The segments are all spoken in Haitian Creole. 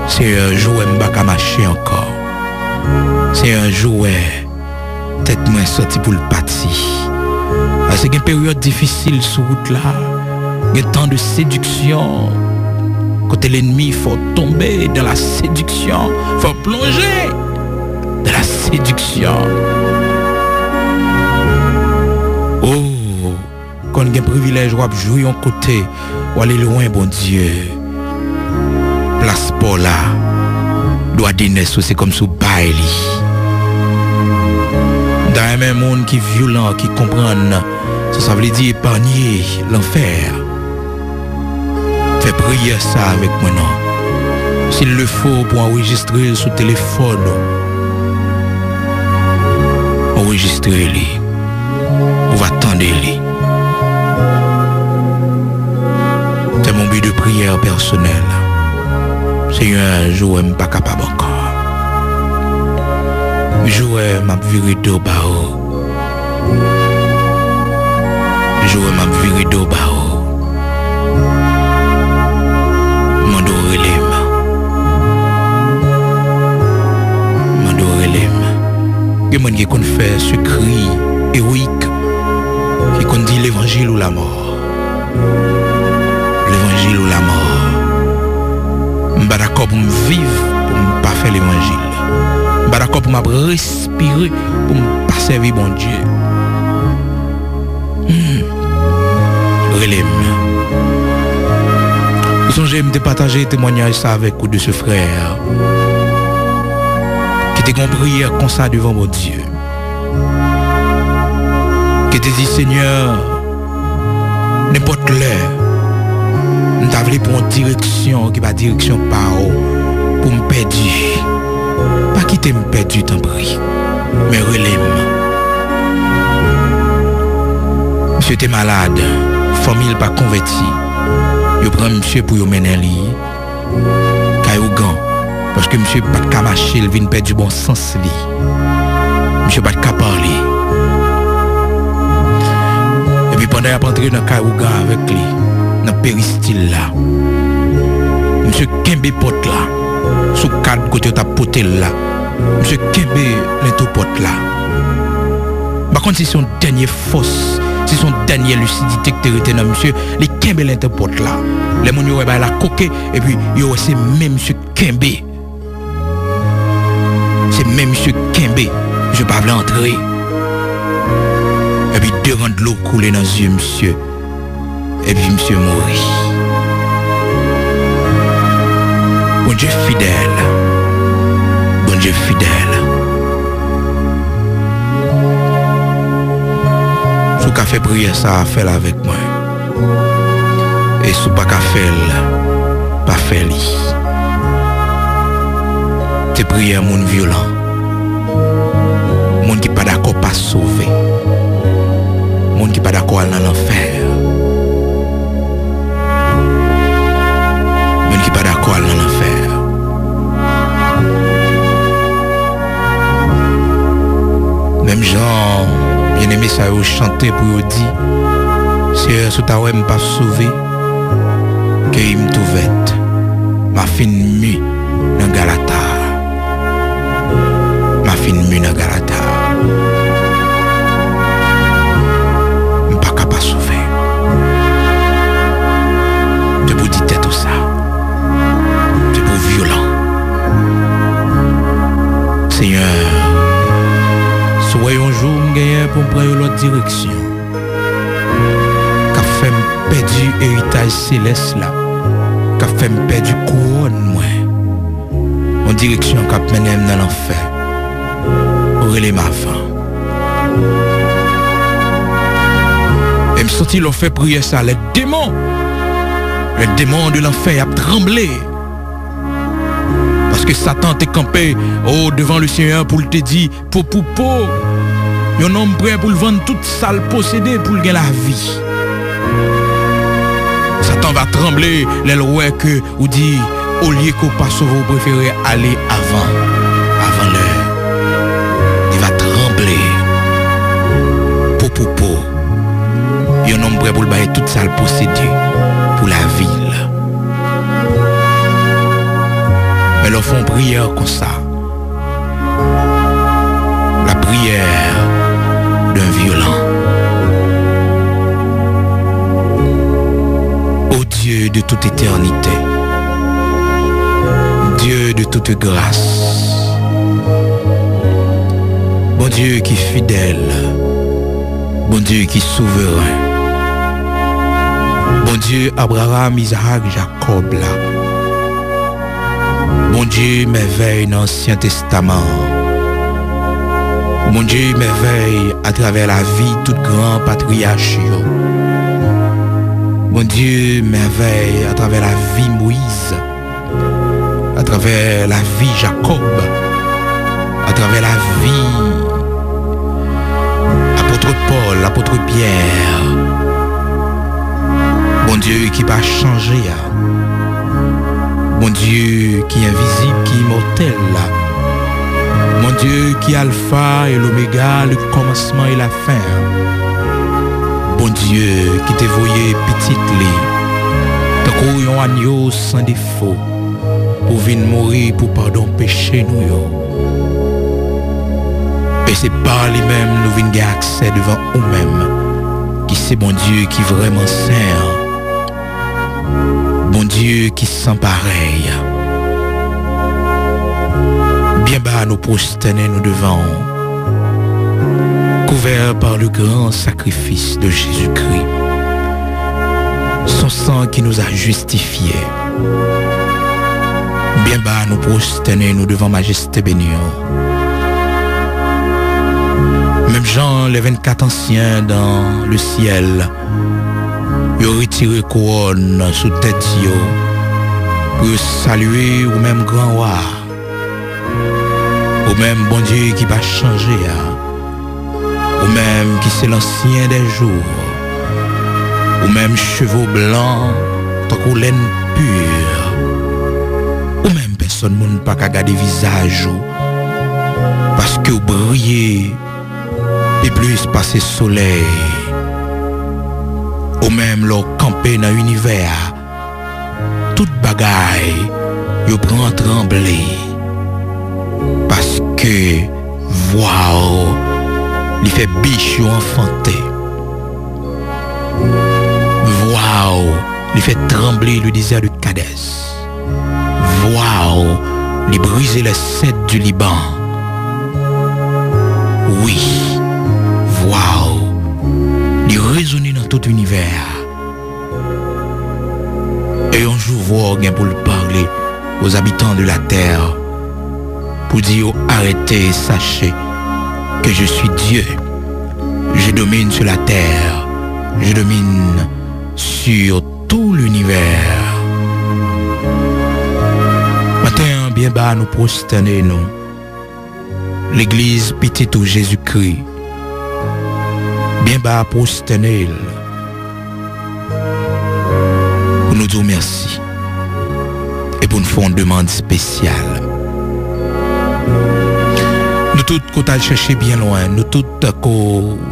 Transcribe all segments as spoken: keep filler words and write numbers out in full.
Senyè, jou wè m pa ka mache ankò. Senyè, jou wè tèt mwen santi pou l pati. Paske gen peryòd difisil sou wout la. Gen tan de séduction. Kote lènmi fè w tonbe dans la séduction. Fè w plonje dans la séduction. Oh, konn gen privilèj w ap jwi yon kote, w ale lwen Bondye. Plas pa w la, dwa de nès ou se kòmsi w bay li. M ta renmen moun ki vyolan, ki konprann sa sa vle di epanye lanfè. Fè priyè sa avèk mwen non. S'il le faut, pou anrejistre l sou telefòn ou. Anrejistre li. Ou va tande li. C'est mon but de prière personnel. Senyè, jou wè m pa kapab ankò. Jou wè m ap vire do ba ou. Jou wè m ap vire do ba ou. Mande w rele m. Mande w rele m. Gen moun ki konn fè sekri ewoyik, ki konn di levanjil ou lamò. Levanjil ou lamò. M pa dakò pou m viv pou m pa fè levanjil. M pa dakò pou m ap respire pou m pa sèvi Bondye. Hmm. Rele m. Ou sonje m te pataje temwanyaj sa avèk ou de se frè ki te gen yon priyè konsa devan Bondye. Ki te di, Senyè, nenpòt lè, m ta vle pran yon direksyon ki pa direksyon pa w pou m pèdi. Pa kite m pèdi, tanpri. Men rele m. Misye te malad, fanmi l pa konvèti. Yo pran misye pou yo mennen li kay ougan, paske misye pa t ka mache, l vin pèdi bon sans li. Misye pa t ka pale. Epi pandan y ap antre nan kay ougan avèk li, nan peristil la, misye kenbe pòt la sou kad kote yo t ap pote l la. Misye kenbe lento pòt la. M pa konn si se yon dènye fòs, si se yon dènye lisidite ki te rete nan misye, li kenbe lento pòt la. Lè moun yo wè bagay la koke, epi yo wè se men misye kenbe. Se men misye kenbe. Misye pa vle antre. Epi devan dlo koule nan zye misye. Epi misye mouri. Bondye fidèl. Bondye fidèl. Si w ka fè priyè sa a, fè l avèk mwen. E si w pa ka fè l, pa fè li. Se priyè moun vyolan. Moun ki pa dakò pa sove. Moun ki pa dakò al nan lanfè. Moun ki pa dakò al nan lanfè. Menm jan byeneme sa yo chante pou yo di, Seyè, si w ta wè m p ap sove, keyi m tou vèt. M a fin mi nan Galata. M a fin mi nan Galata. M pa ka pa sove. Se pou di tèt ou sa. Se pou w vyolan. Senyè, si w wè yon jou m genyen pou m pran yon lòt direksyon, k ap fè m pèdi eritaj selès la, k ap fè m pèdi kouwòn mwen, yon direksyon k ap mennen m nan lanfè, rele m avan. E m santi lè w fè priyè sa, les démons, les démons de l'enfer ap tranble. Paske Satan te kanpe, o, devan le Senyè pou l te di, po pou po, yon nonm prè pou l vann tout sa l posede pou l gen lavi. Satan va tranble lè l wè ke ou di, olye ke w pa sove, ou prefere ale avan, avan lè. Il va trembler. Po pou po. Yon nonm prè pou l bay tout sa l posede pou lavi l. M Lè w fè yon priyè konsa, la prière d'un violent. Ô Dieu de toute éternité, Dieu de toute grâce, Bondye ki fidèl, Bondye ki souveren, Bondye Abraram, Izak, Jakòb la, Bondye mèvèy nan Ansyen Testaman an, Bondye mèvèy atravè lavi tout gran patriyach yo, Bondye mèvèy atravè lavi Moyiz, atravè lavi Jakòb, atravè lavi apot Pòl, apot Pyè. Bondye ki pa chanje a, Bondye ki envizib, ki imòtèl la, Bondye ki Alfa e Lomega, le kòmansman e lafen an, Bondye ki te voye Pitit li tankou yon anyo san defo pou vin mouri pou padon peche nou yo. E se pa li menm nou vin gen aksè devan ou menm, ki se Bondye ki vrèman sen an, Bondye ki san parèy. Byen ba nou pwostène nou devan ou, couvert par le grand sacrifice de Jésus-Christ, son sang qui nous a justifiés. Byen ba nou pwostène nou devan majeste beni w. Menm jan les vingt-quatre anciens dans le ciel, yo retire kouwòn sou tèt yo pou yo salye ou menm gran wa, ou menm Bondye ki pa chanje a, ou menm ki se lansyen dè jou, ou menm cheve w blan tankou lèn pi, ou menm pèsòn moun pa ka gade vizaj ou, paske w briye pi plis pase solèy. Ou menm lè w kanpe nan inivè a, tout bagay yo pran tranble, paske vwa w li fè bich yo anfante. Vwa w li fè tranble le désert de Kadès. Vwa w li brize les cèdres du Liban. Wi, vwa w li rezone nan tout inivè a. E yon jou vwa w gen pou l pale aux habitants de la terre pou di yo arete, sachez que je suis Dieu. Je domine sur la terre. Je domine sur tout l'univers. Maten an, byen ba nou pwostène nou. Legliz Pitit ou Jezikri, byen ba pwostène l pou nou di w mèsi e pou n fè yon demann espesyal. Nou tout ko t al chèche byen lwen, nou tout ko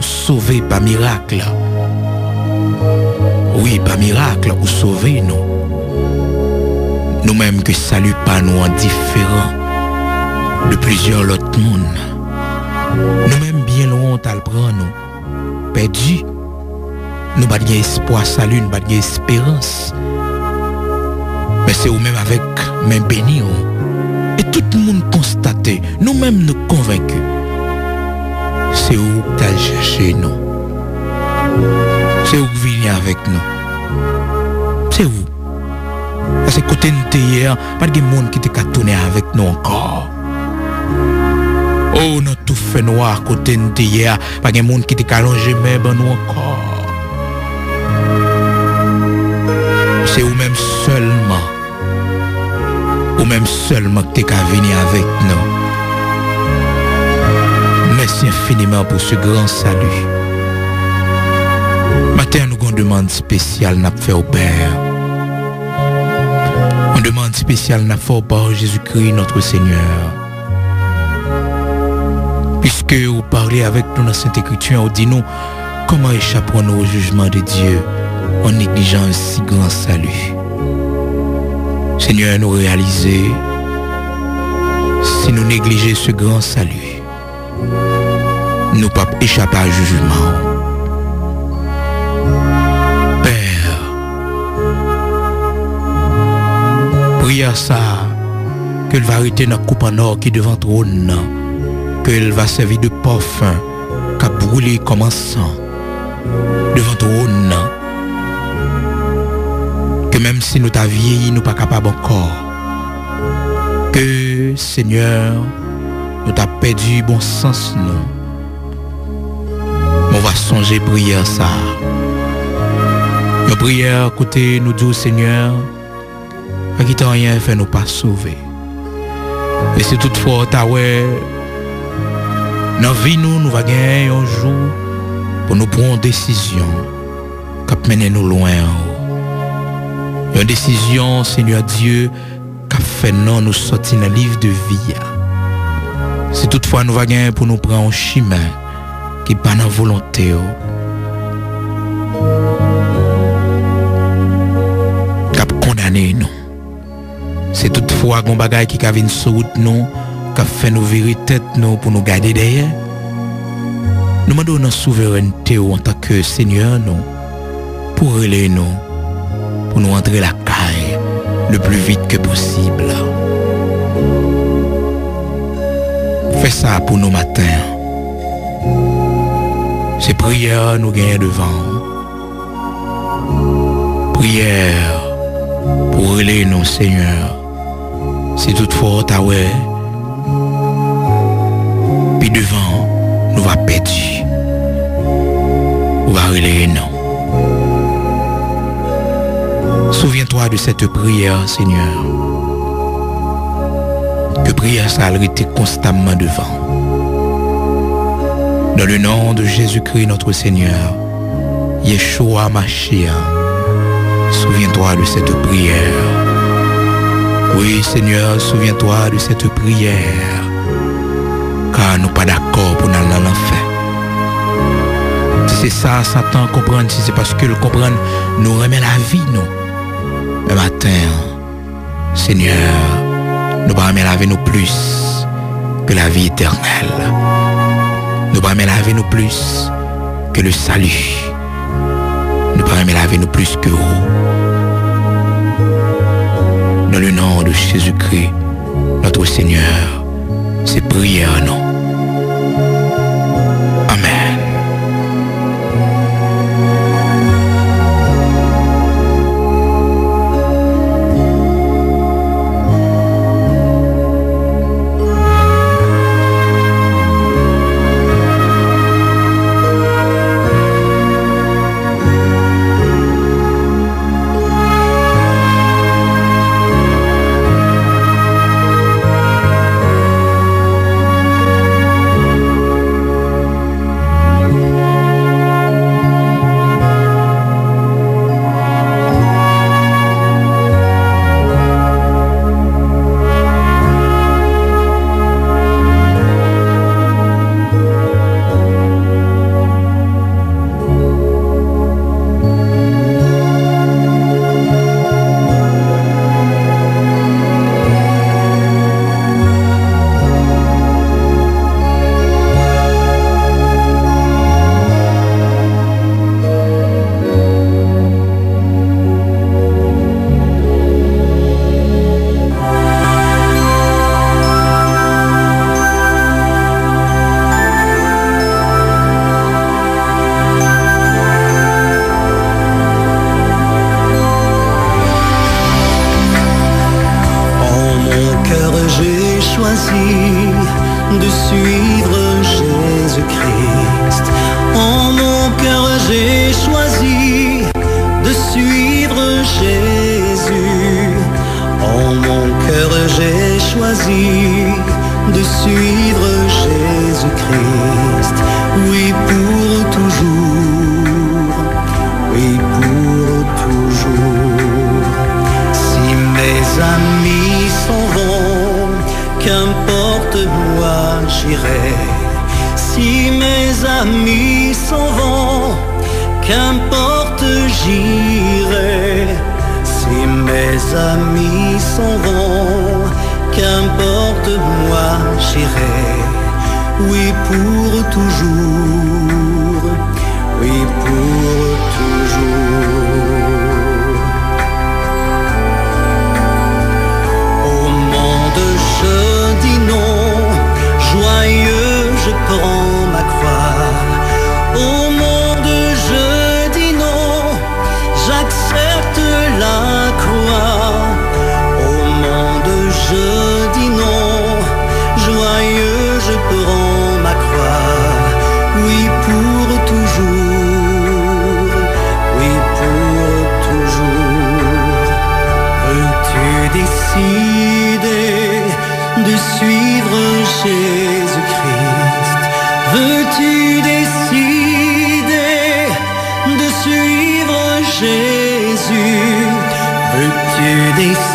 sove pa mirak. Wi, pa mirak ou sove nou. Nou menm ke sali pa nou an diferan de plizyè lòt moun. Nou menm byen lwen w t al pran nou, pèdi. Nou pa t gen espwa sali, nou pa t gen esperans. Men se ou menm avèk men beni w. E tout moun konstate, nou menm nou konvenki. Se ou k t al chèche nou. Se ou k vini avèk nou. Se ou. Paske kote n te ye a, pa t gen moun ki te ka tounen avèk nou ankò. O, nan tou fènwa kote n te ye a, pa gen moun ki te ka lonje men ban nou ankò. Se ou menm sèlman. Ou menm sèlman ki te ka vini avèk nou. Mèsi enfiniman pou se gran sali. Maten an, nou gon demann espesyal n ap fè w, Pè. Yon demann espesyal n ap fè w pa Jezikri, notre Seigneur. Piske ou pale avèk nou nan Sent Ekriti, ou di nou, comment échapperons-nous au jugement de Dieu en négligeant un si grand salut? Senyè, nou reyalize Si nou neglije ce grand salut, nou p ap echape a jijman w. Pè, priyè sa a, ke l va rete nan koup an nò ki devan twòn nan, ke l va sèvi de pòfen k ap boule kòm ansan devan twòn nan, ke menm si nou ta vyeyi, nou pa kapab ankò, ke, Senyè, nou ta pèdi bon sans nou. Men w va sonje priyè sa a. Yon priyè kote nou di w, Senyè, pa kite anyen fè nou pa sove. E si toutfwa w ta wè nan vi nou, nou va genyen yon jou pou nou pran yon desizyon k ap mennen nou lwen w. Yon desizyon, Senyè Dye, k ap fè non nou sòti nan liv de vi a. Si toutfwa nou va genyen pou nou pran yon chimen ki pa nan volonte w, k ap kondane nou. Si toutfwa gon bagay ki ka vin sou wout nou, k ap fè nou vire tèt nou pou nou gade dèyè, nou mande w nan souverènte w antanke Senyè nou, pou w rele nou, pou nou antre lakay le plus vite que possible. Fè sa pou nou maten an. Se priyè nou genyen devan w. Priyè pou rele nou, Senyè. Si toutfwa w ta wè, pi devan, nou va pèdi. Ou va rele non. Souviens-toi de cette prière, Seigneur. Ke priyè sa a rete konstamman devan. Dans le nom de Jésus-Christ, notre Seigneur, Yeshua Mashiach, souviens-toi de cette prière. Oui, Seigneur, souviens-toi de cette prière. Ka nou pa dakò pou n al nan lanfè. Si se sa Satan konprann, si se paske l konprann nou renmen lavi nou, men maten an, Senyè, nou pa renmen lavi nou plis ke lavi etènèl. Nou pa renmen lavi nou plis ke le sali. Nou pa renmen lavi nou plis ke ou. Dans le nom de Jésus-Christ, notre Seigneur, se priyè nou. Amèn. En mon cœur, j'ai choisi de suivre Jésus-Christ. En mon cœur, j'ai choisi de suivre Jésus. En mon cœur, j'ai choisi de suivre Jésus-Christ. Oui, pour toujours. Oui, pour toujours. Si mes amis s'en vont, qu'importe, moi j'irai. Si mes amis s'en vont, qu'importe, j'irai. Si mes amis s'en vont, qu'importe, moi J'irai, oui, pour toujours, oui, pour toujours. Au monde, je dis non, joyeux, je prends ma croix. Au monde, je dis non, j'accepte la croix. Au monde, je dis non, joyeux, je prends ma croix. Oui, pour toujours, oui, pour toujours. Veux-tu décider de suivre Jésus-Christ? Veux-tu décider de suivre Jésus? Veux-tu décider